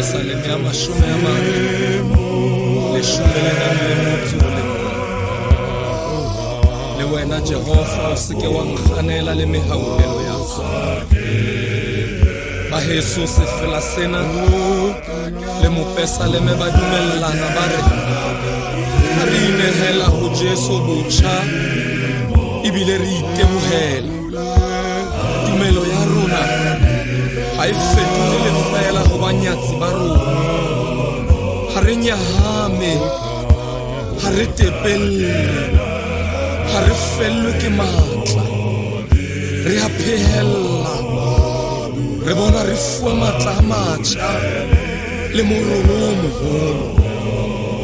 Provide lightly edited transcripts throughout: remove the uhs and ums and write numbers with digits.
Pesaleme ya 40 leshome le nang le motso o le mong. Le wena Jehova o se ke wa nkganela le mehauhelo ya hao. Baheso sefela sena le mopesaleme ba dumellana ba re ha re inehela ho Jesu botjha ebile re itebohela. Tumelo ya rona ha e fetohe lefeela ho banyatsi ba rona. Ha re nyahame, ha re tepelle, ha re fellwe ke matla. Re a phehella, re bona re fuwa matla a matjha le morolo o moholo.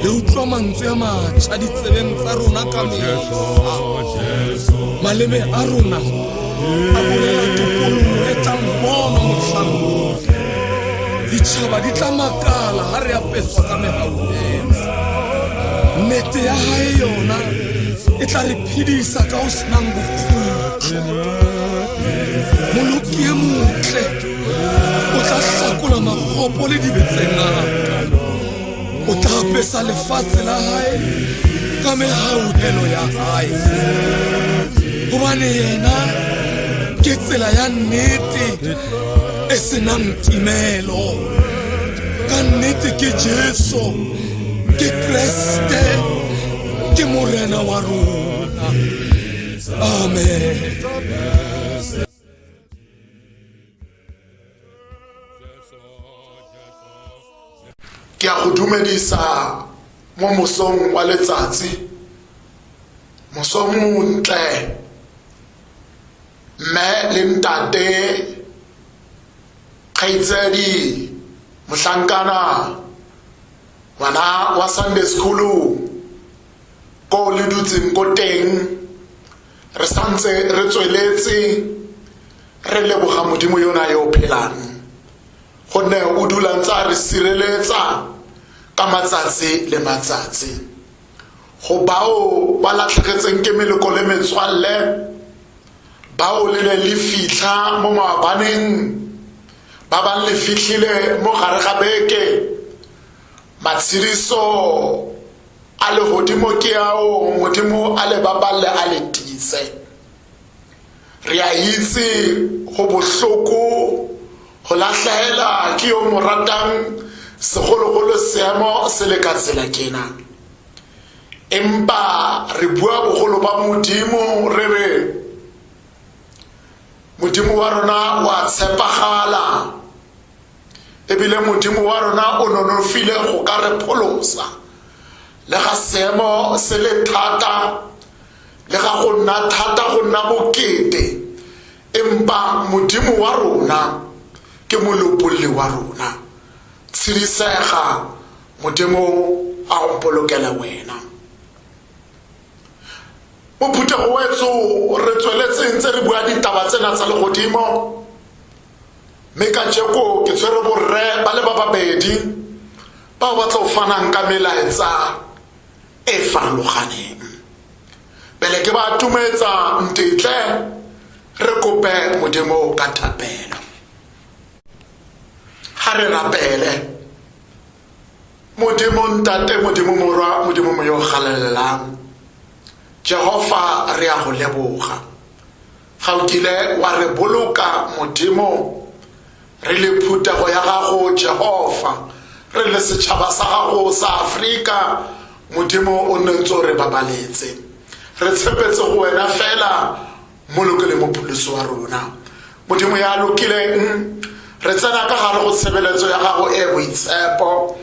Re utlwa mantswe a matjha ditsebeng tsa rona ka mehla. Maleme a rona a bolela topollo e tlang bonwa mohlang oo. Ditjhaba di tla makala ha re apeswa ka mehauhelo. Nnete ya hae yona e tla re phedisa ka ho senang bokgutlo. Moloki e motle o tla hlakola makgopo le dibe tse ngata. O tla apesa lefatshe la hae ka mehauhelo ya hae. Hobane yena ke tsela ya nnete e senang timelo. Ka nnete ke Jesu, ke Kreste, ke Morena wa rona. Amen. Ke a go dumedisa mo mosong wa letsatsi, mosong montle, mme le ntate, kgaitsedi, mohlankana, ngwana wa Sunday school, ko le dutseng ko teng, re santse re tsweletse re leboga Modimo yona yo o phelang, gonne o dula ntse a re sireletsa ka matsatsi le matsatsi. Go bao ba latlhegetseng ke meloko le metswalle, bao le ne le fitlha mo maabaneng, ba bang le fitlhile mo gare ga beke, matshediso a legodimo ke ao Modimo a le baballe a le tiise. Re a itse go bohloko go latlhegela ke yo mo ratang, segologolo seemo se le ka tsela kena. Empa re bua bogolo ba Modimo re re Modimo wa rona wa tshepagala, ebile Modimo wa rona o nonofile go ka re pholosa le ga seemo se le thata, le ga go nna thata, go nna bokete, empa Modimo wa rona ke molopolli wa rona. Tshedisega, Modimo a go bolokele wena. Mo phuthego wetso re tsweletse ntse re bua ditaba tsena tsa legodimo. Mme kajeko ke tshwere borre ba le ba babedi bao ba tlo fanang ka melaetsa e farologaneng. Pele ke ba atumetsa ntetle re kope Modimo ka thapelo. Ha re rapele. Modimo Ntate, Modimo Morwa, Modimo Moya o Galalelang, Jehova re a go leboga. Ga o kile wa re boloka Modimo re le phutego ya gago Jehova, re le setšhaba sa gago sa Afrika, Modimo o nne ntse o re babaletse. Re tshepetse go wena fela Mmoloki le Mopholosi wa rona. Modimo ya lokileng, re tsena ka gare go tshebeletso ya gago e boitshepo.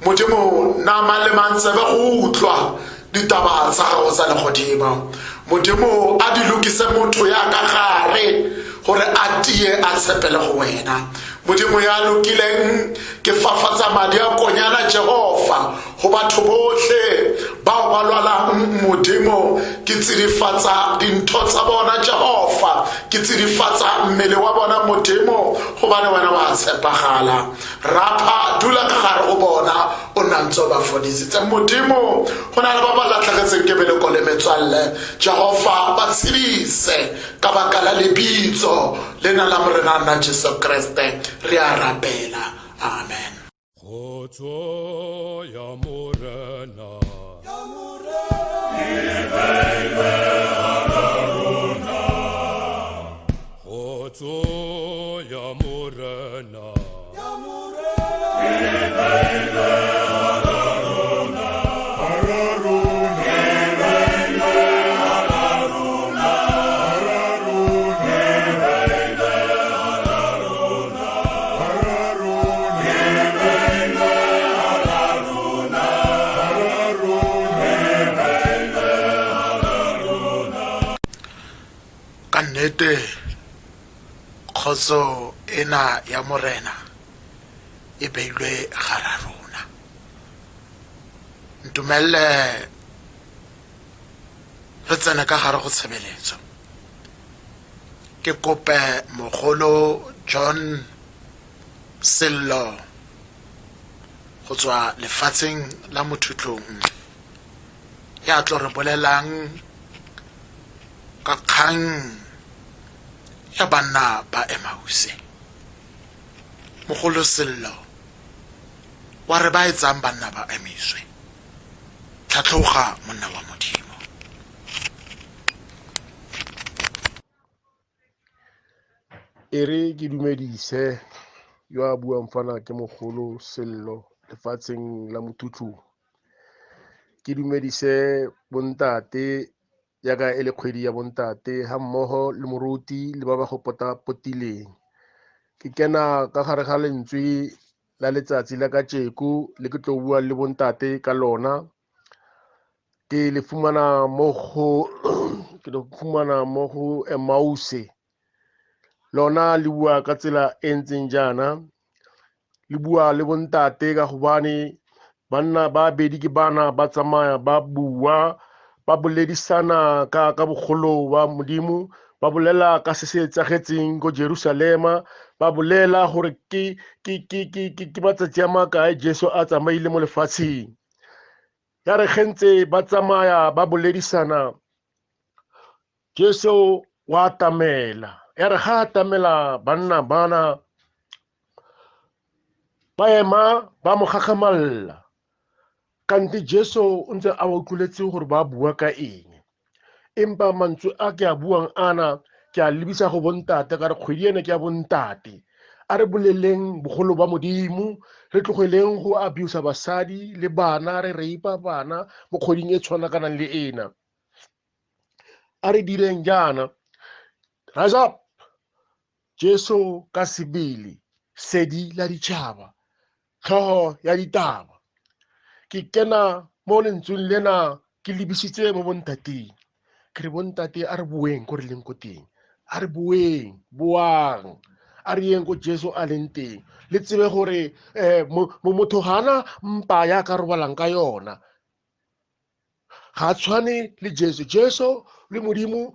Modimo, nama le mantsebe go utlwa ditaba tsa gago tsa legodimo. Modimo, a di lokise motho ya ka gare gore a tie a tshepele go wena. Modimo ya lokileng, ke fafatsa madi a konyana Jehova go batho bohle bao ba lwalang. Modimo, ke tsidifatsa dintho tsa bona Jehova, ke tsidifatsa mmele wa bona Modimo, gobane wena wa tshepagala. Rapha dula ka gare go bona, o nna ntse o ba fodisitse. Modimo, go na le ba ba latlhegetseng ke meleko le metswalle, Jehova ba tshedise ka baka la lebitso lena la Morena nna Jesu Kriste, re a rapela, amen. Kgotso ya Morena. Kgotso ya Morena. Ka nnete kgotso ena ya Morena e beilwe gara rona. Ntumelle re tsene ka gare go tshebeletso. Ke kope mogolo John Sello go tswa lefatsheng la Mothutlong ya tlo re bolelang ka kgang ya banna ba Emause. Mogolo Sello wa re ba etsang banna ba emiswe. Tlhatlhoga monna wa Modimo. E re ke dumedise yo a buang fana ke mogolo Sello lefatsheng la Mothutlong. Ke dumedise bontate jaaka e le kgwedi ya bontate ga mmogo le moruti le ba ba go potapotileng. Ke kena ka gare ga lentswe la letsatsi la kajeko le ke tlo bua le bontate ka lona. Ke le fumana mo go ke le fumana mo go Emause. Lona le bua ka tsela e ntseng jaana, le bua le bontate ka gobane banna ba bedi ke bana ba tsamaya ba bua ba boledisana ka ka bogolo ba Modimo, ba bolela ka se se etsagetseng ko Jerusalema, ba bolela gore ke ke ke ke ke ke matsatsi a makae Jesu a tsamaile mo lefatsheng. Ya re ge ntse ba tsamaya ba boledisana, Jesu wa atamela. Ya re ga atamela banna bana ba ema ba mo gakgamalla. Kante Jesu o ntse a ba utlweletse gore ba bua ka eng. Empa mantswe a ke a buang ana ke a lebisa go bontate ka re kgwedi ena ke ya bontate. A re boleleng bogolo ba Modimo, re tlogeleng go abuse basadi le bana, re rape bana mo kgweding e tshwanakanang le ena. A re direng jaana, rise up, Jesu ka sebele, sedi la ditšhaba, tlhogo ya ditaba. Ke kena mo lentsweng lena ke lebisitse mo bontateng. Ke re bontate a re boeng ko re leng ko teng, a re boeng, boang, a re yeng ko Jesu a leng teng. Le tsebe gore motho ga ana mpa ya ka robalang ka yona. Ga a tshwane le Jesu. Jesu le Modimo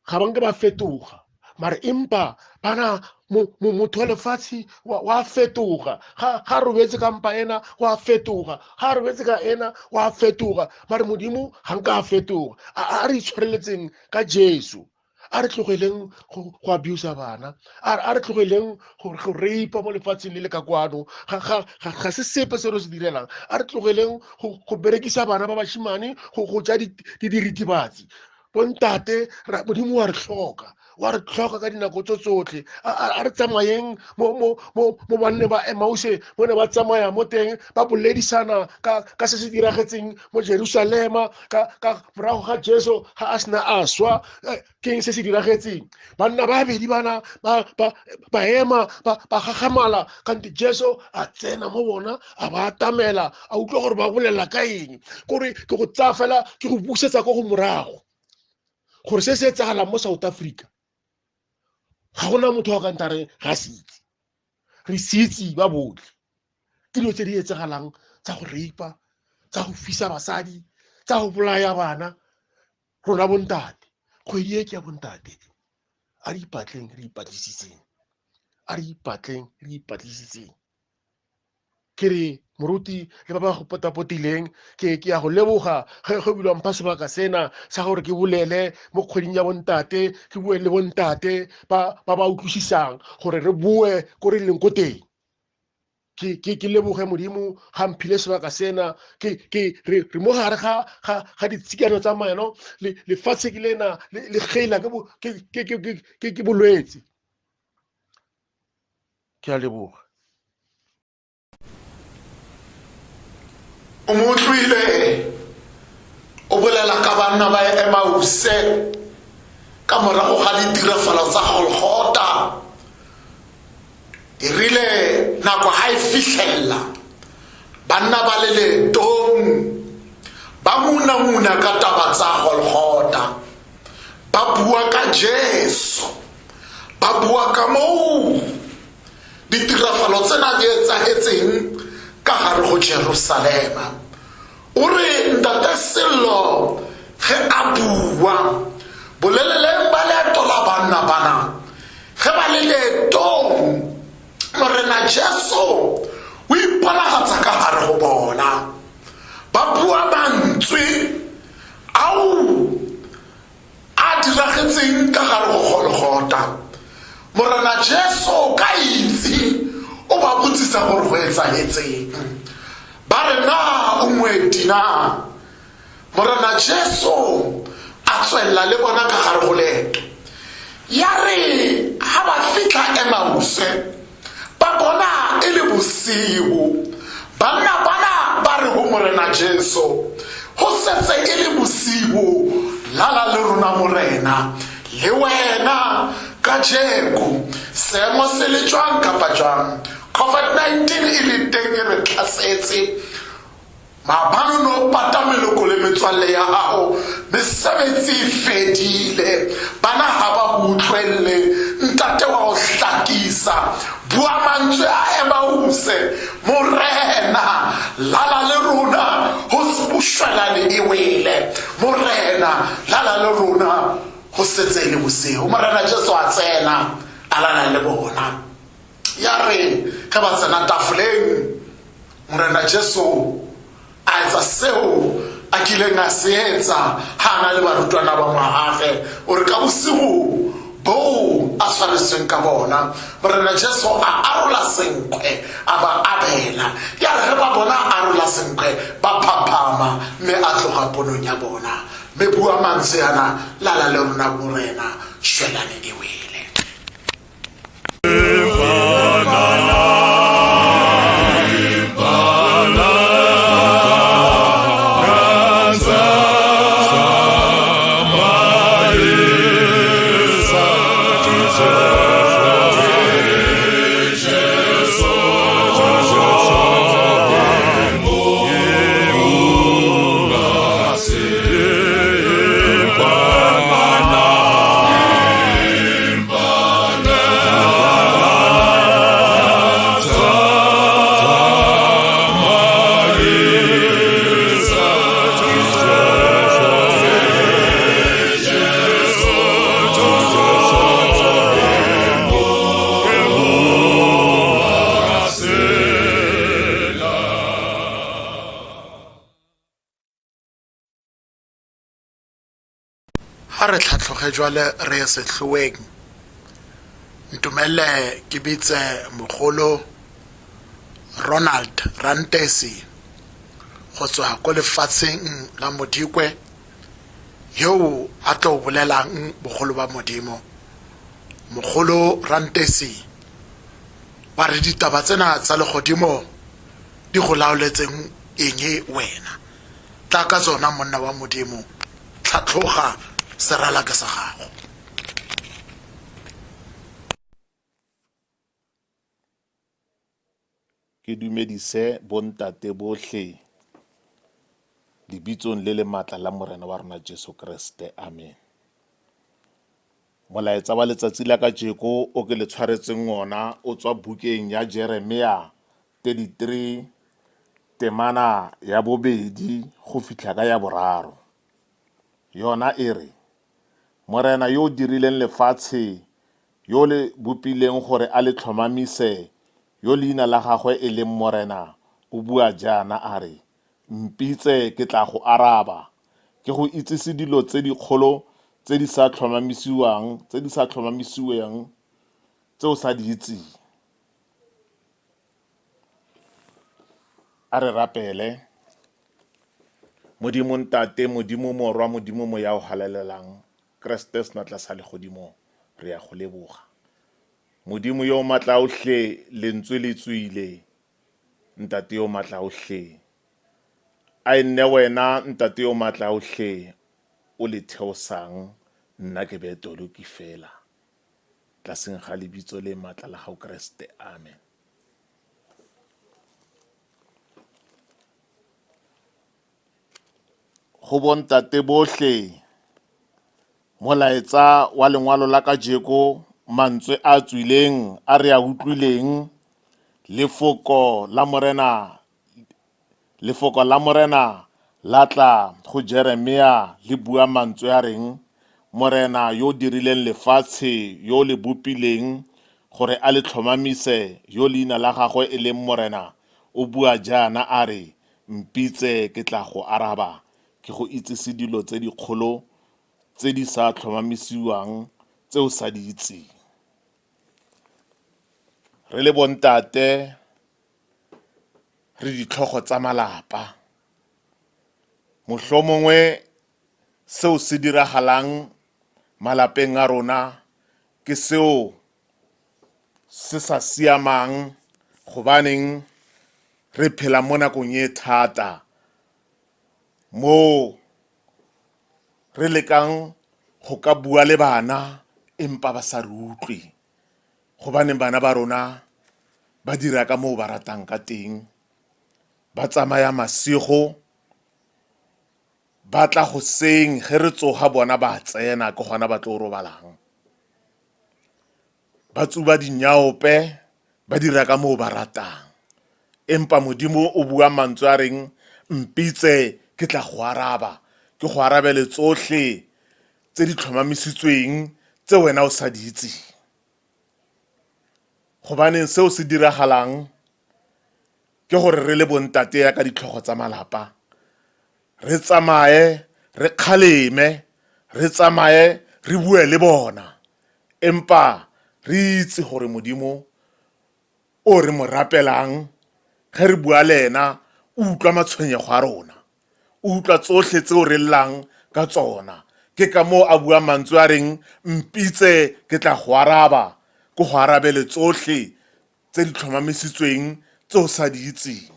ga ba nke ba fetoga. Mare empa bana motho wa lefatshe wa fetoga, ga robetse ka mpa ena wa fetoga, ga robetse ka ena wa fetoga, mare Modimo ga nka a fetoga. A re itshwareletseng ka Jesu, a re tlogeleng go abusa bana, a re tlogeleng go rape mo lefatsheng le le ka kwano, ga se sepe se re se direlang. A re tlogeleng go berekisa bana ba bashimane go ja diritibatsi. Bontate, Modimo wa re tlhoka, wa re tlhoka ka dinako tso tsotlhe. A re tsamayeng mo banne ba Emause mo ne ba tsamaya mo teng, ba boledisana ka se se diragetseng mo Jerusalema ka morago ga Jesu ga a sena a swa, ke eng se se diragetseng. Banna ba babedi bana ba ema ba gagamala, kante Jesu a tsena mo bona, a ba atamela, a utlwa gore ba bolela ka eng. Kore ke go tsaya fela ke go busetsa ko go morago, gore se se etsagalang mo South Africa ga gona motho wa ka ntare ga se itse. Re se itse ba botlhe. Ke dilo tse di etsagalang tsa go rape, tsa go fisa basadi, tsa go bolaya bana. Rona bontate, kgwedi e ke ya bontate, a re ipatleng re ipatlisiseng, a re ipatleng re ipatlisiseng. Ke re moruti le ba ba go potapotileng, ke ya go leboga ge go bilwang mpha sebaka sena sa gore ke bolele mo kgweding ya bontate, ke bue le bontate ba ba utlwisisang gore re bue ko re leng ko teng. Ke leboge Modimo ga mphile sebaka sena. Ke re mo gare ga ditshikano tsa maeno, lefatshe ke lena le kgeila ke bolwetse. Ke a leboga. O mo utlwile o bolela ka banna ba Emause ka morago ga ditirafalo tsa Golgotha. E rile nako ha e fitlhella, banna ba le leetong ba munamuna ka taba tsa Golgotha, ba bua ka Jesu, ba bua ka moo ditirafalo tsena di etsahetseng ka gare go Jerusalema. O re ntate Sello ge a bua boleleleng ba leeto la banna bana, ge ba le leetong Morena Jesu o iponagatsa ka gare go bona. Ba bua mantswe ao a diragetseng ka gare go Golgotha. Morena Jesu ka itse o ba botsisa gore go etsahetseng. Ba re na o moeti na? Morena Jesu a tswella le bona ka gare go leeto. Ya re ha ba fitlha Emause, ba bona e le bosigo. Banna bana ba re ho Morena Jesu, ho setse e le bosigo, lala le rona Morena, le wena kajeko seemo se le jwang kapa jwang. COVID-19 e le teng e re tlhasetse. Maabane o ne o pata meloko le metswalle ya gago, mesebetsi e fedile, bana ga ba go utlwelele, ntate wa go hlakisa. Bua mantswe a Emause, Morena lala le rona ho boshwelane e wele, Morena lala le rona ho setse e le bosigo. Morena Jesu a tsena a lala le bona. Ya re ge ba tsena tafoleng, Morena Jesu a etsa seo a kileng a se etsa ha a na le barutwana ba magage. O re ka bosigo boo a tshwaretsweng ka bona, Morena Jesu a arola senkgwe a ba abela. Ya re ge ba bona a arola senkgwe, ba phaphama mme a tloga ponong ya bona. Mme bua mantswe ana, lala le rona Morena, shwelane e wele. Ha re tlhatlhoge jwale re ye sehloeng. Ntumelle ke bitse mogolo Ronald Rantesi go tswa ko lefatsheng la Modikwe, yo a tlo bolelang bogolo ba Modimo. Mogolo Rantesi, wa re ditaba tsena tsa legodimo di go laoletseng eng wena? Tla ka tsona, monna wa Modimo, tlhatlhoga, serala ke sa gago. Ke dumedise bontate bohle lebitsong le le matla la Morena wa rona Jesu Kriste. Amen. Molaetsa wa letsatsi la kajeko o ke le tshwaretseng ona o tswa bukeng ya Jeremia 33 temana ya bobedi go fihla ka ya boraro. Yona e re, Morena yo o dirileng lefatshe, yo le bopileng gore a le tlhomamise, yo leina la gagwe e leng Morena, o bua jaana a re, Mpitse, ke tla go araba, ke go itsise dilo tse dikgolo tse di sa tlhomamisiwang, tse di sa tlhomamisiweng, tse o sa di itseng. A re rapele. Modimo Ntate, Modimo Morwa, Modimo Moya o Halalelang, Kreste senatla sa legodimo, re ya go leboga. Modimo yo matla ohle, lentswe le tswile. Ntate yo matla ohle. A e nne wena, Ntate yo matla ohle, o le theosang, nna ke be toloki fela. Tlaseng ga lebitso le matla la gago Kreste. Amen. Go bontate bohle, molaetsa wa lengwalo la kajeko, mantswe a tswileng a re a utlwileng, lefoko la Morena, lefoko la Morena la tla go Jeremia le bua mantswe a reng, Morena yo o dirileng lefatshe, yo o le bopileng gore a le tlhomamise, yo leina la gagwe e leng Morena, o bua jaana a re, Mpitse, ke tla go araba, ke go itsise dilo tse dikgolo tse di sa tlhomamisiwang tse o sa di itseng. Re le bontate, re ditlhogo tsa malapa. Mohlomongwe seo se diragalang malapeng a rona ke seo se sa siamang, gobaneng re phela mo nakong e thata mo re lekang go ka bua le bana empa ba sa re utlwe, gobaneng bana ba rona ba dira ka moo ba ratang ka teng, ba tsamaya masigo, ba tla goseng ge re tsoga bona ba tsena, ke gona ba tlo robalang, ba tsuba dinyaope, ba dira ka moo ba ratang. Empa Modimo o bua mantswe a reng, Mpitse, ke tla go araba, ke go arabele tsohle tse di tlhomamisitsweng tse wena o sa di itseng. Gobaneng seo se diragalang ke gore re le bontate ya ka ditlhogo tsa malapa, re tsamaye re kgaleme, re tsamaye re bue le bona, empa re itse gore Modimo o re mo rapelang ge re bua le ena o utlwa matshwenyego a rona, o utlwa tsohle tseo re llang ka tsona. Ke ka moo a bua mantswe a reng, Mpitse, ke tla go araba, ke go arabele tsohle tse di tlhomamisitsweng tse o sa di itseng.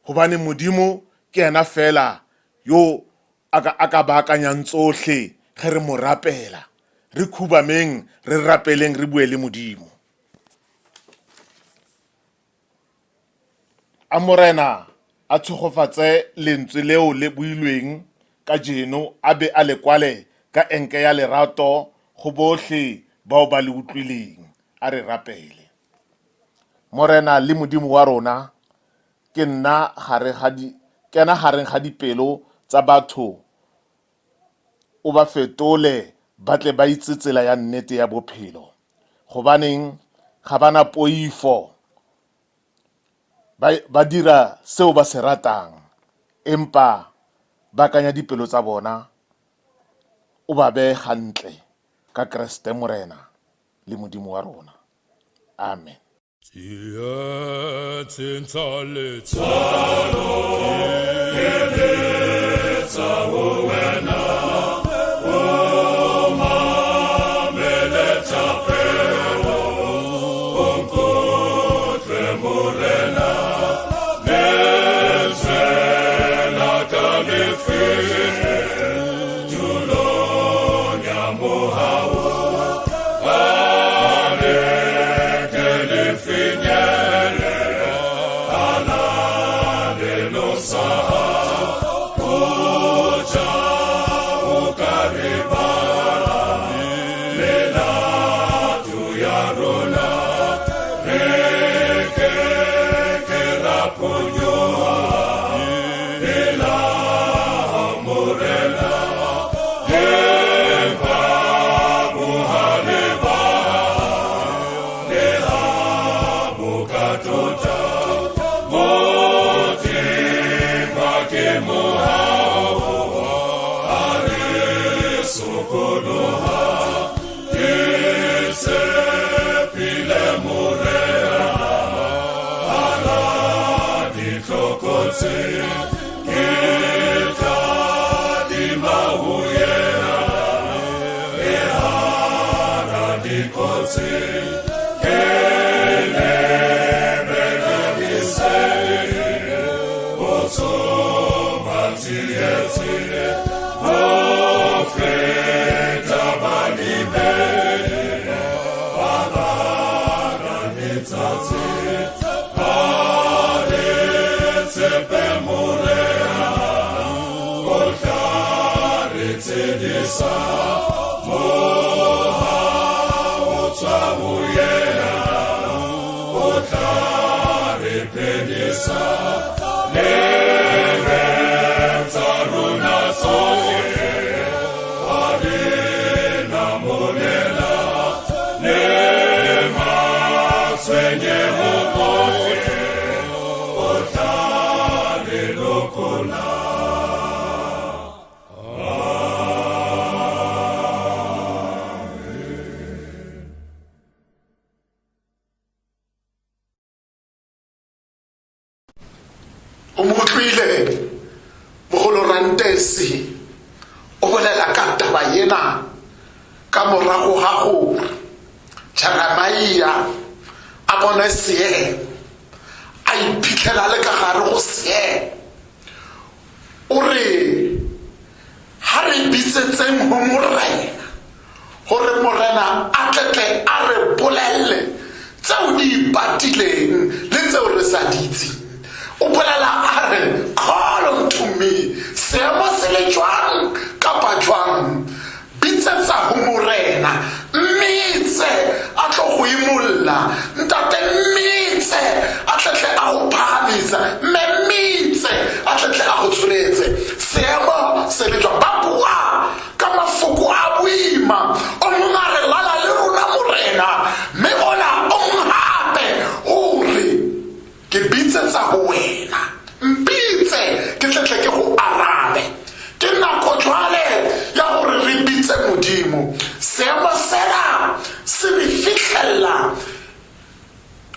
Gobane Modimo ke ena fela yo a ka, a ka baakanyang tsohle ge re mo rapela. Re khubameng, re rapeleng, re bue le Modimo. A Morena a tshegofatse lentswe leo le builweng kajeno, a be a le kwale ka enke ya lerato go bohle bao ba le utlwileng. A re rapele. Morena le Modimo wa rona, ke nna gare ga di, kena gareng ga dipelo tsa batho, o ba fetole ba tle ba itse tsela ya nnete ya bophelo. Gobaneng ga ba na poifo, ba, ba dira seo ba se ratang, empa ba kanya dipelo tsa bona. o ba beye gantle ka Kreste Morena le Modimo wa rona. Amen. Tsietsing tsa letswalo ke bitsa ho wena, o mamele thapelo, o nkutlwe Morena, lentswe la ka le fihle tulong ya mohau, a le ke le finyelle, halalelo sa hao, hoja o ka re bala melato ya rona, re ke ke ra phonyoha pela hao Morena, empa bohale ba hao leha bo ka tota, bo teba ke mohau, ha re sokoloha, ke tshepile Morena, hara ditlokotsi, ke tadima ho yena, le hara dikotsi, ke lebela lesedi, botsong ba tsietsi, ho feta balebedi, ba bala letsatsi, ha re tshepe Morena, o tla re tshedisa, mohau o tswa ho yena, o tla re phedisa, lebe tsa rona tsohle, ha re namolela, le matshwenyeho ohle, o tla re lokolla. O mo utlwile mogolo Rantesi o bolela ka taba yena ka morago ga gore Jeremia a bone seemo, a iphitlhela le ka gare go seemo. O re ha re bitsetseng ho Morena gore Morena a tletle a re bolelle tseo di ipatileng le tseo re sa di itseng. O bolela a re call unto me, seemo se le jwang kapa jwang, bitsetsa ho Morena, mmitse a tlo go imolla. Ntate mmitse a tletle a go phahamisa, mme mmitse a tletle a go tsholetse. Seemo se le jwang, ba bua ka mafoko a boima, o mongwe a re lala le rona Morena, mme ona o mongwe hape o re ke bitsetsa ho wena, mpitse ke tletle ke go arabe. Ke nako jwale ya gore re bitse Modimo. Seemo sena se re fitlhella,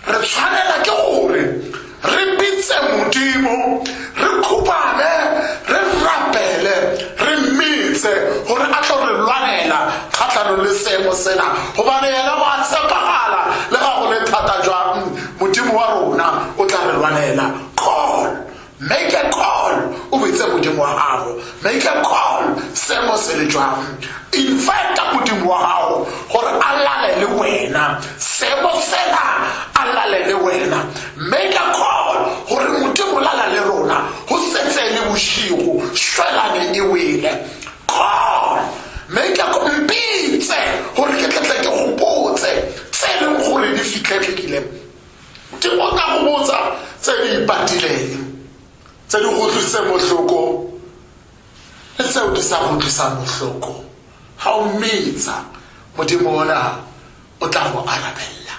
re tshwanela ke gore re bitse Modimo, re khubame, re rapele, re mmitse gore a tlo re lwanela kgatlhanong le seemo sena, gobane yena wa tshepagala le ga go le thata jwang, Modimo wa rona o tla re lwanela. Call, make a call, o bitse Modimo wa gago, make a call, seemo se le jwang, invite Modimo wa gago gore a lale le wena, seemo sena a lale le wena. Make a call gore Modimo lala le rona, go setse le bošigo, šwelane e wele. Call, make a call, mpitse gore ke tletle ke go botse tse e leng gore di fitlhegile. Ke o tla go botsa tse di ipatileng, tse di go utlwisitseng bohloko le tseo di sa go utlwisang bohloko. Ha o mmitsa Modimo ona o tla go arabella.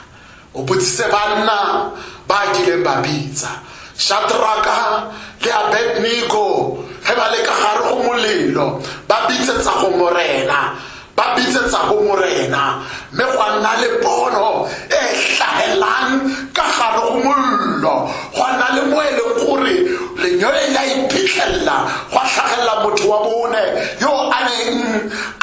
O botsise banna ba kileng ba bitsa Shadraka le Abednego ge ba le ka gare go molelo, ba Ba bitsetsa go Morena, ba bitsetsa go Morena, mme gwa nna le pono e hlahelang ka gare go mollo. Gwa nna le mo e leng gore lenyole la iphitlhella, gwa tlhagelela motho wa bone yo a neng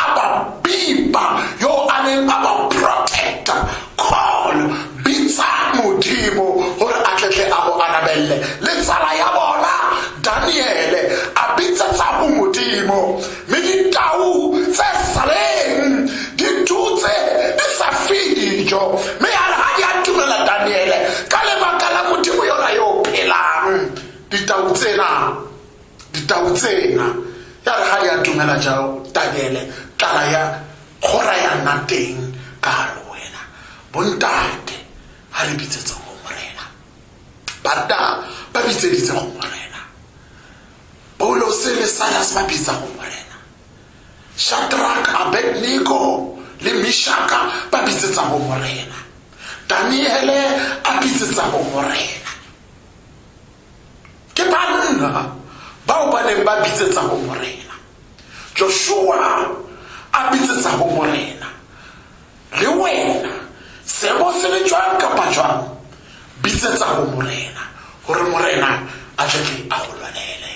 a ba bipa, yo a neng a ba protecta. Call, bitsa Modimo gore a tletle a go arabelle. Le tsala ya bona Daniele a bitsetsa go Modimo, mme ditau tse saleng di dutse di sa fe dijo, mme ya re ga di a dumela Daniele ka lebaka la Modimo yona yo o phelang. Ditau tsena, ditau tsena ya re ga di a dumela jao Daniele, tlala ya kgora ya nna teng ka gare ho wena. Bontate, ga re bitsetse go Morena. Banna ba bitseditse go Morena. Paulose le Silas ba bitsa go Morena. Shadrach, Abednego le Mishaka ba bitsetsa go Morena. Daniele a bitsetsa go Morena. Ke banna bao ba neng ba bitsetsa go Morena. Joshua a bitsetsa go Morena. Le wena, seemo se le jwang kapa jwang, bitsetsa go Morena gore Morena a tletle a go lwanele.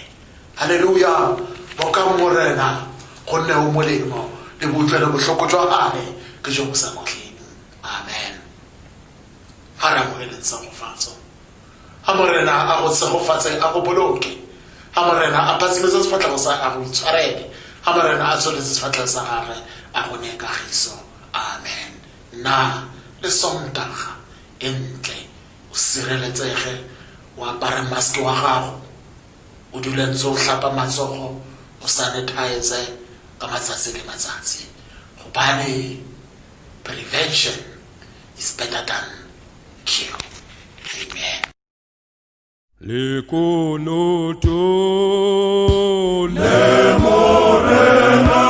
Halleluja. Bokang Morena, gonne o molemo, le boutlwelo bohloko jwa gagwe ke jo bo sa khutleng. Amen. Ga re amogeleng tshegofatso. A Morena a go tshegofatse, a go boloke. A Morena a phatsimetse sefatlhego sa a go itshwarele. A Morena a tsholetse sefatlhego sa gagwe, a go nee kagiso. Amen. Nna le Sontaga e ntle, o sireletsege, o apare mask wa gago, o dule ntse o hlapa matsogo, o sanitize ka matsatsi le matsatsi, gobane prevention is better than cure. Amen. Lekunutu le Morena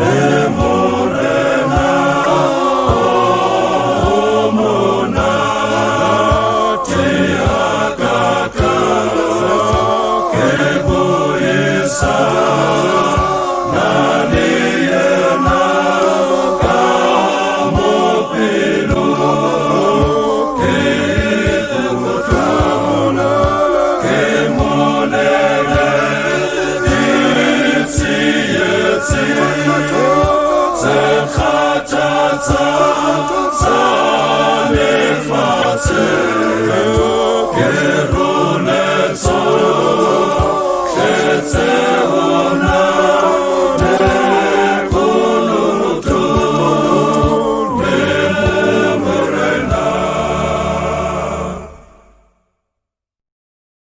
le Tse kgathatsang tsa lefatshe.